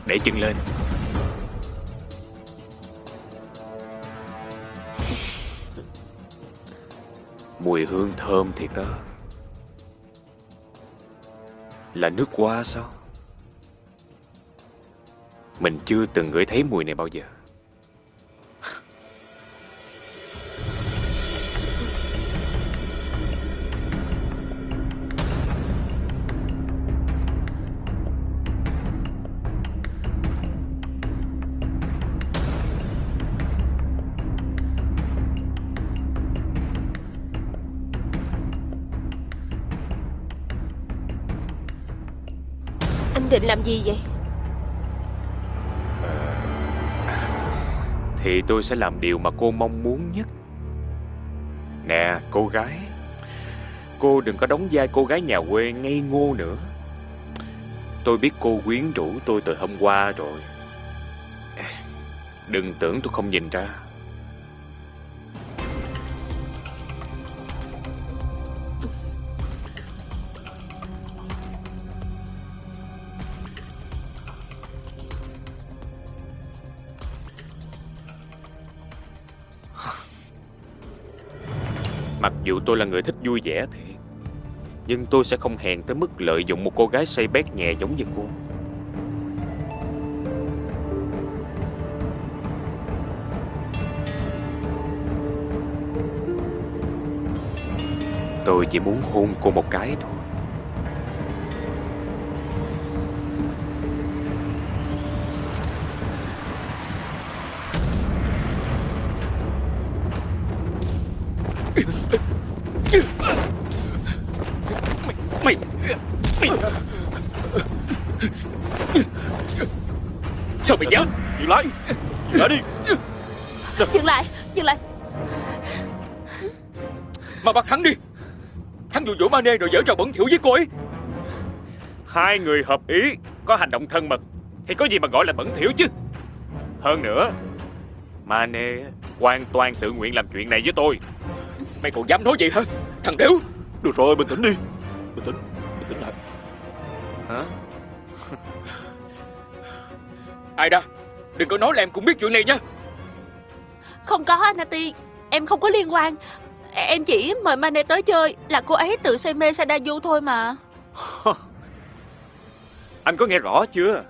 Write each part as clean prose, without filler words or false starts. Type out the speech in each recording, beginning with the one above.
Để chân lên. Mùi hương thơm thiệt đó. Là nước hoa sao? Mình chưa từng ngửi thấy mùi này bao giờ. Anh định làm gì vậy? Thì tôi sẽ làm điều mà cô mong muốn nhất. Nè cô gái, cô đừng có đóng vai cô gái nhà quê ngây ngô nữa. Tôi biết cô quyến rũ tôi từ hôm qua rồi. Đừng tưởng tôi không nhìn ra. Mặc dù tôi là người thích vui vẻ thiệt, nhưng tôi sẽ không hèn tới mức lợi dụng một cô gái say bét nhẹ giống như cô. Tôi chỉ muốn hôn cô một cái thôi. Mày, mày. Sao mày dám? Dừng lại. Dừng lại đi. Dừng lại, dừng lại. Mà bắt hắn đi. Hắn dụ dỗ Mane rồi giở trò bẩn thỉu với cô ấy. Hai người hợp ý, có hành động thân mật thì có gì mà gọi là bẩn thỉu chứ. Hơn nữa, Mane hoàn toàn tự nguyện làm chuyện này với tôi. Mày còn dám nói vậy hả? Thằng đéo. Được rồi, bình tĩnh đi. Bình tĩnh, bình tĩnh lại. Hả? Ai đó, đừng có nói là em cũng biết chuyện này nha. Không có anh Ati, em không có liên quan. Em chỉ mời Mane tới chơi là cô ấy tự say mê Sadayu thôi mà. Anh có nghe rõ chưa?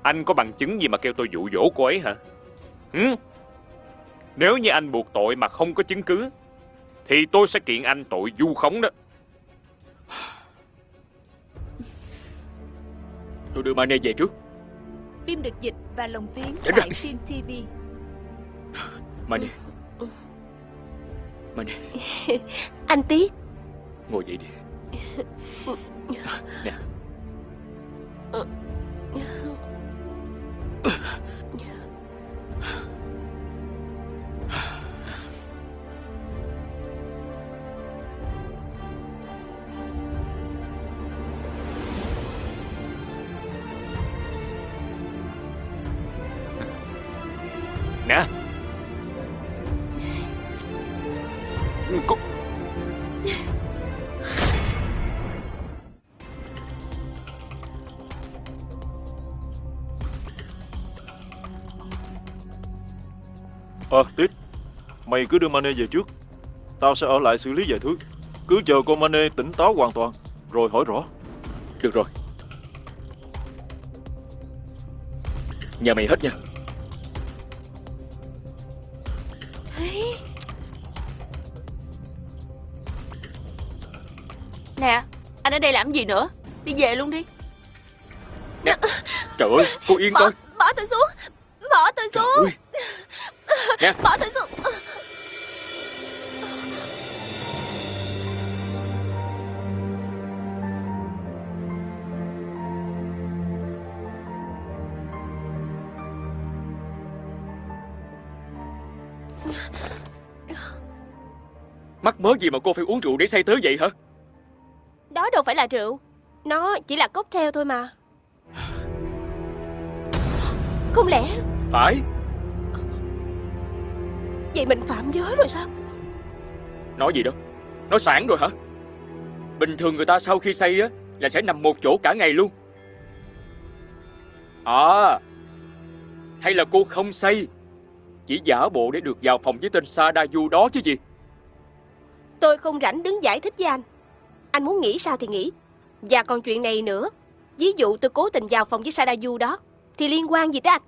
Anh có bằng chứng gì mà kêu tôi dụ dỗ cô ấy hả? Ừ? Nếu như anh buộc tội mà không có chứng cứ thì tôi sẽ kiện anh tội vu khống đó. Tôi đưa Mane về trước. Phim được dịch và lồng tiếng Tránh tại ra. Phim TV. Mane, Mane, Anh Tiết. ngồi dậy đi. Nè. Nè. Cô... Tít, mày cứ đưa Mane về trước. Tao sẽ ở lại xử lý vài thứ. Cứ chờ cô Mane tỉnh táo hoàn toàn rồi hỏi rõ. Được rồi. Nhờ mày hết nha. Nè, anh ở đây làm gì nữa? Đi về luôn đi. Nè. Trời ơi, cô yên coi. Bỏ tôi xuống. Bỏ tôi Trời xuống. ơi. Nè. Bỏ tôi xuống. Mắc mớ gì mà cô phải uống rượu để say tới vậy hả? Đó đâu phải là rượu, nó chỉ là cocktail thôi mà. Không lẽ Phải. vậy mình phạm giới rồi sao? Nói gì đâu? Nói sảng rồi hả? Bình thường người ta sau khi say á Là sẽ nằm một chỗ cả ngày luôn. À, hay là cô không say, chỉ giả bộ để được vào phòng với tên Sadayu đó chứ gì? Tôi không rảnh đứng giải thích với anh. Anh muốn nghĩ sao thì nghĩ. Và còn chuyện này nữa, ví dụ tôi cố tình vào phòng với Sadayu đó thì liên quan gì tới anh?